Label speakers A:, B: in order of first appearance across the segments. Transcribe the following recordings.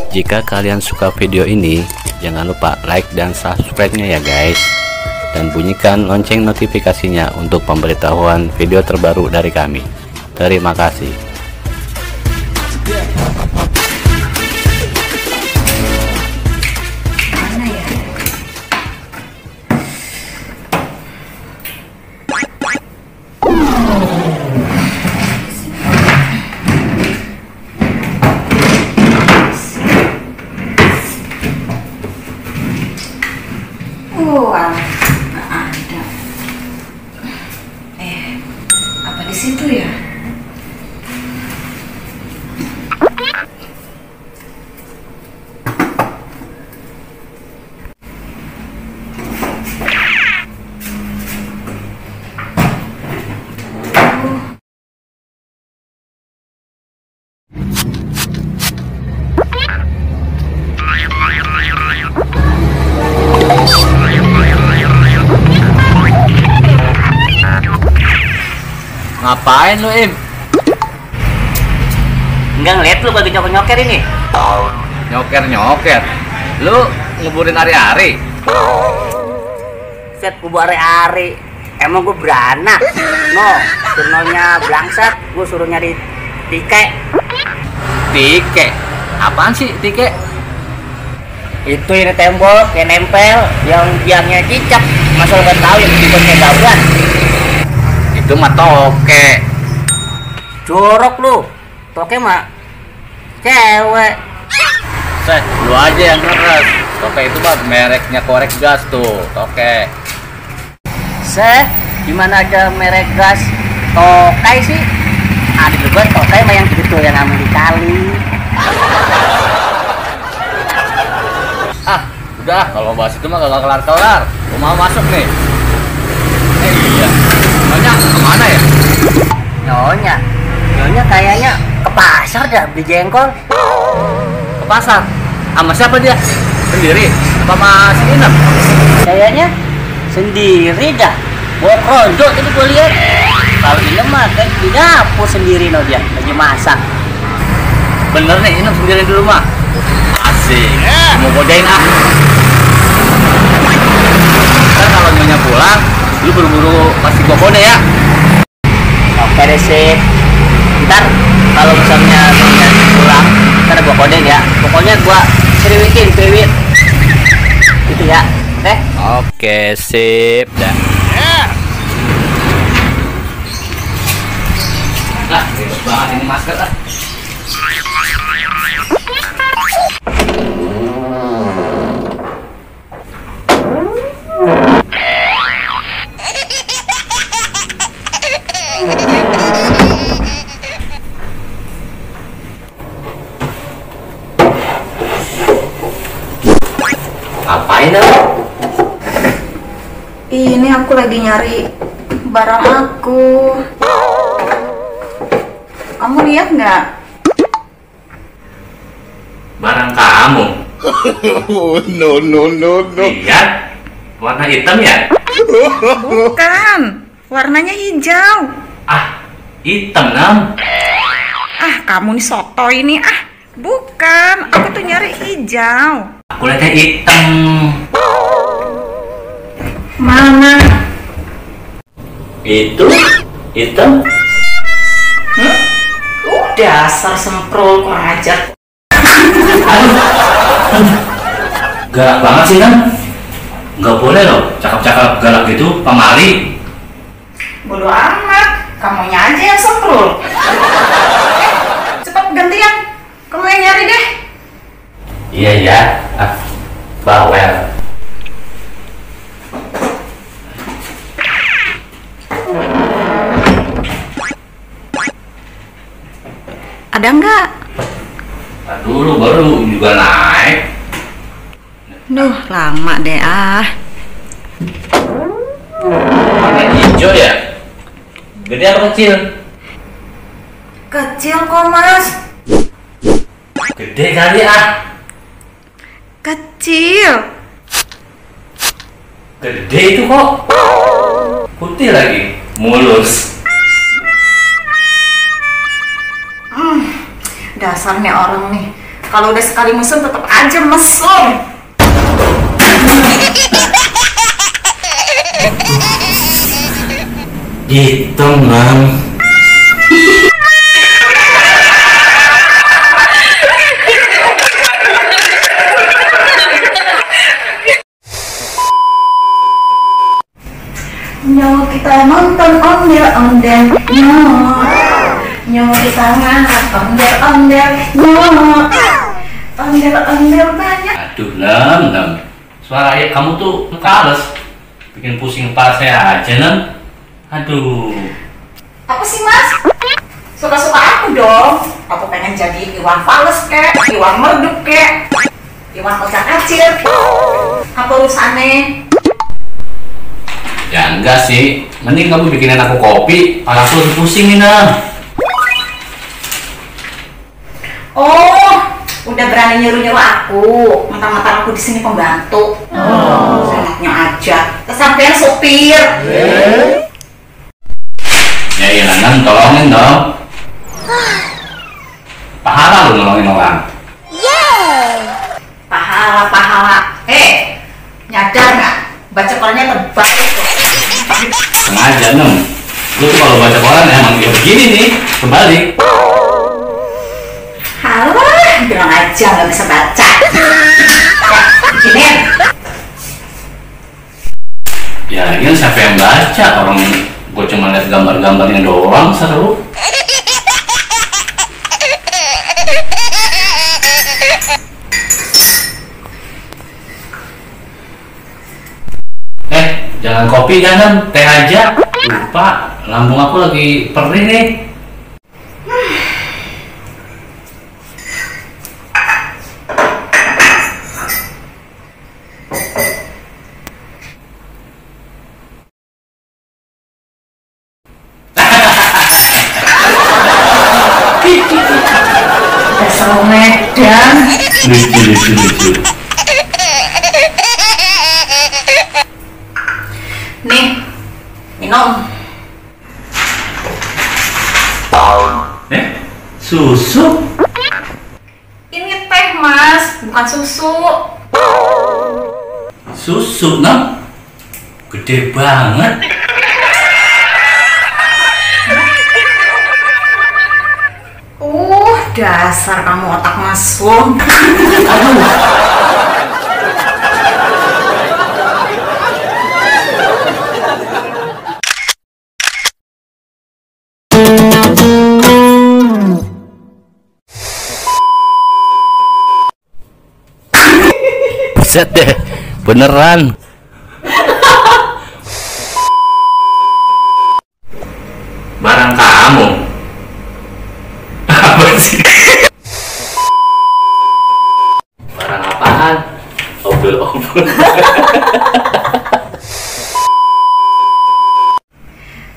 A: Jika kalian suka video ini, jangan lupa like dan subscribe-nya ya guys. Dan bunyikan lonceng notifikasinya untuk pemberitahuan video terbaru dari kami. Terima kasih.
B: Nggak ada. Apa di situ ya?
C: Ngapain lu, Im?
D: Enggak ngeliat lu bagi nyoker-nyoker ini.
C: Nyoker-nyoker? Lu nguburin ari-ari?
D: Set kubur ari-ari. Emang gue beranak? No, turnonya blangsat, gue suruh nyari tike.
C: Tike? Apaan sih tike?
D: Itu ini tembok yang nempel, yang biangnya cicak. Masa lu gak tau yang tikusnya gaban?
C: Itu mah toke.
D: Jorok lu. Toke mah cewek.
C: Set, lu aja yang ngeres. Toke itu mah mereknya korek gas tuh, toke.
D: Gimana ada merek gas tokai sih? Ada juga tokai mah yang gitu yang namanya di kali.
C: Udah, kalau bahas itu mah gak kelar-kelar. Gua mau masuk nih. Iya. Nyonya kemana ya?
D: Nyonya kayaknya ke pasar dah beli jengkol.
C: Ke pasar? Sama siapa dia? Sendiri? Apa sama si Inem?
D: Kayaknya sendiri dah. Bawa kerondo tadi gue lihat. Kalau Inem mah kayak di dapur sendiri no dia lagi masak.
C: Bener nih, Inem sendiri di rumah. Asik. Mau godain ah. Ntar kalau Nyonya pulang, lu buru-buru pasti gua kode ya.
D: Oke deh sip. Ntar kalau misalnya Nyonya pulang, ntar gua kodein ya. Pokoknya gua priwit. Gitu ya.
A: Oke, sip dah.
C: Lah, ribet banget ini masker ah.
D: Ngapain lo?
B: Ini aku lagi nyari barang aku. Kamu lihat nggak?
C: Barang kamu?
E: No.
C: Lihat, warna hitam ya?
B: Bukan, warnanya hijau.
C: Hitam Nam.
B: Kamu nih soto ini Bukan, aku tuh nyari hijau.
C: Aku lihatnya hitam.
B: Mana?
C: Itu hitam.
B: Dasar semprol kurang ajar.
C: Galak banget sih Nam. Nggak boleh loh, cakep-cakep galak gitu, pamali.
B: Bodoh amat, kamunya aja yang semprol. Cepat gantian, kamu yang nyari deh.
C: Iya ya, bawel.
B: Ada nggak?
C: Dulu baru juga naik.
B: Duh, lama deh
C: Warna hijau ya? Gede apa kecil?
B: Kecil kok mas.
C: Gede kali
B: Kecil.
C: Gede itu kok. Putih lagi, mulus.
B: Dasarnya orang nih Kalau udah sekali mesum tetap aja mesum.
A: Gitu, Mam.
B: Nyawa kita nonton ondel-ondel, nyawa kita ngangkat ondel-ondel, ondel-ondel banyak.
A: Aduh, Nem. Suara ayah kamu tuh males. Bikin pusing kepala saya aja, Nem. Aduh.
B: Apa sih, Mas? Suka-suka aku dong. Aku pengen jadi Iwan Fals kek, Iwan Merduk kek, Iwan Kocak-Kacir. Apa urusannya?
A: Ya enggak sih. Mending kamu bikinin aku kopi. Kepala aku pusing nih, Nem.
B: Oh, udah berani nyuruh-nyuruh aku. Mentang-mentang aku di sini pembantu. Enaknya aja. Kesampean sopir.
A: Ya iya, Nem, tolongin dong. Pahala lu nolongin orang.
B: Pahala. Nyadar nggak? Baca korannya tebal tuh.
A: Sengaja, Nem. Lu tuh kalau baca koran emang ya begini nih, kebalik.
B: Halah, bilang aja nggak bisa baca. Bikinin.
A: Ya lagian siapa yang baca? Orang gue cuma lihat gambar-gambarnya doang, seru. Jangan kopi kan, Nem, teh aja. Lupa, lambung aku lagi perih nih.
B: Dasar Medan.
A: Lucu.
B: Nih, minum.
A: Susu?
B: Ini teh, Mas, bukan susu.
A: Susu, Nem? Gede banget.
B: Dasar kamu otak mesum.
A: Buset deh, beneran. Barang kamu. Apa sih? Barang apaan? Obel-obel.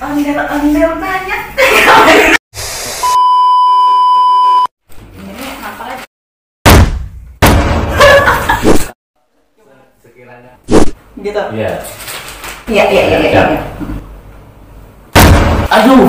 B: Ondel-ondel banyak. Gitu.
A: Iya.
B: Iya.
A: Aduh.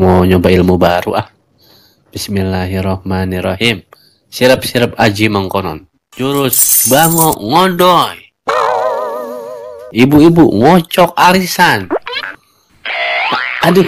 A: Mau nyoba ilmu baru ah. Bismillahirrohmanirrohim. Sirap-sirap aji mangkonon. Jurus bango ngodoy. Ibu-ibu ngocok arisan. Aduh.